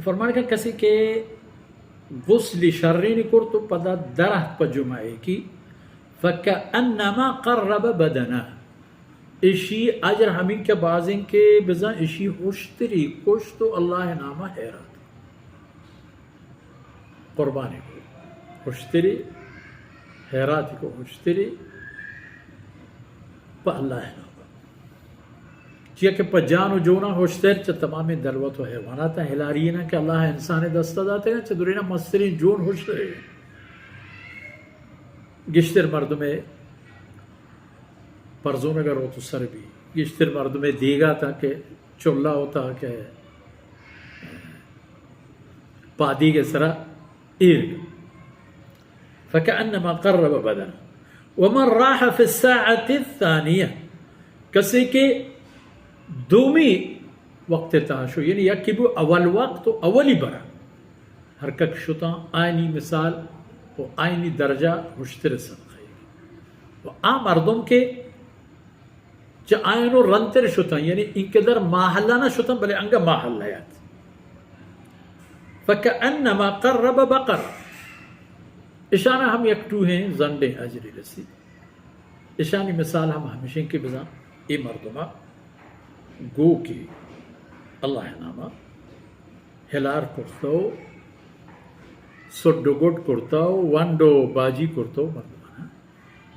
فرمان کہ کسی کہ غسل شرین کرت و پدا درہت پہ جمعہ کی، فکأنما قرب بدنه، اشی اجر ہمین کہ بازیں کہ بزاں اشی ہشتری کشت و اللہ نامہ حیرات، قربانی کو، ہشتری حیرات کو، ہشتری پہ اللہ نامہ۔ چیا کہ پہ جان و جونا ہشتر چہ تمامیں دلوت و حیواناتا ہلاری انت کہ اللہ انسان دستا داتے، چہ درینا مسترین جون ہشترے۔ گیشتر مردم پرزونگا روت و سر بی، گیشتر مردم دیگا تا کہ چلا ہوتا کہ پادیگ سرا ایر۔ فکأنما قرب بدنه۔ ومن راح في الساعة الثانية، کسی کہ دومی وقت تہا شو، یعنی یکی بو اول وقت و اولی برا، ہر کک شتاں آئینی مثال و آئینی درجہ ہشتر سنخی۔ و آ مردم کہ چہ آیانو رندتر شتاں، یعنی اینکہ در ماحلہ نہ شتاں، بلے انگہ ماحلہ یات۔ فکأنما قرب بقر، اشانا ہم یک ٹوہیں زنڈیں اجری رسی۔ اشانی مثال ہم ہمشیں کہ بزاں اے مردمہ گوکی اللہ ناما ہلار کرتو، سڈ و گڈ کرتو، ونڈ و باجی کرتو مردمانا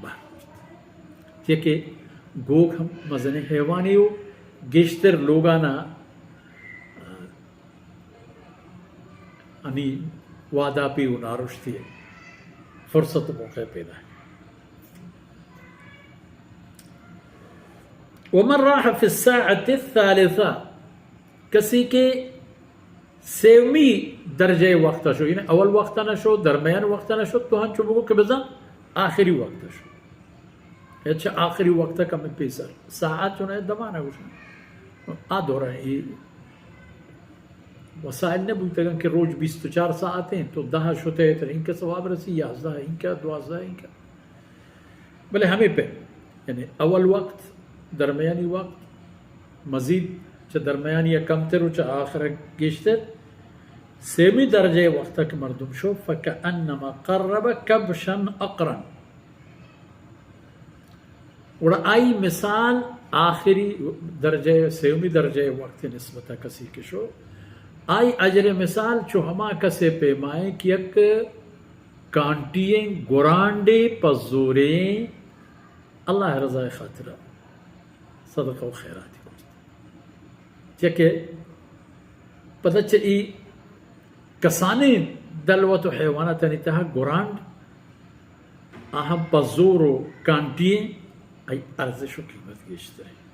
بہر کرت۔ چیا کہ گوک ہم مزنیں حیوانے و گیشتر لوگانا، آ، انی واداپی و نارشتی فرصت و موقع پیدا ہے۔ ومن راح في الساعة الثالثة، کسی کہ سیومی درجہ وقت شو، یعنی اول وقت نہ شو، درمیان وقت نہ شو، تو ہنچو بگو کہ بزاں آخری وقت شو۔ اچھا، آخری وقت کم پیسر۔ ساعت چون ہے دمانہ گوشن۔ آ دورہ ای وسائل نہ بوتگن کہ روچ بیست و چار ساعت ہیں، تو دہ شتے تر انکہ ثواب رسی، یازدہ انکہ، دوازدہ انکہ۔ بلے ہمے پہ، یعنی اول وقت، درمیانی وقت، مزید چہ درمیانی ء کمتر و چہ آخر ء گیشتر، سیمی درجہ ء وقت ء کہ مردم شو، فکأنما قرب کبشا عقرا۔ گڑا آئی مثال آخری درجہ، سیمی درجہ ء وقت ء نسبت ء کسی کہ شو، آئی اجر ء مثال چو ہما کسے پیمائیں کہ یک کانٹی ئیں گورانڈے پہ زوریں اللہ ء رضا ء خاطر ء صدقہ و خیراتی کرت۔ چیا کہ پدا چہ ای کسانیں دلوت و حیواناتانی تہا گورانڈ آ ہم پہ زور و کانٹی ئیں، آئی ارزش و قیمت گیشتر ہے۔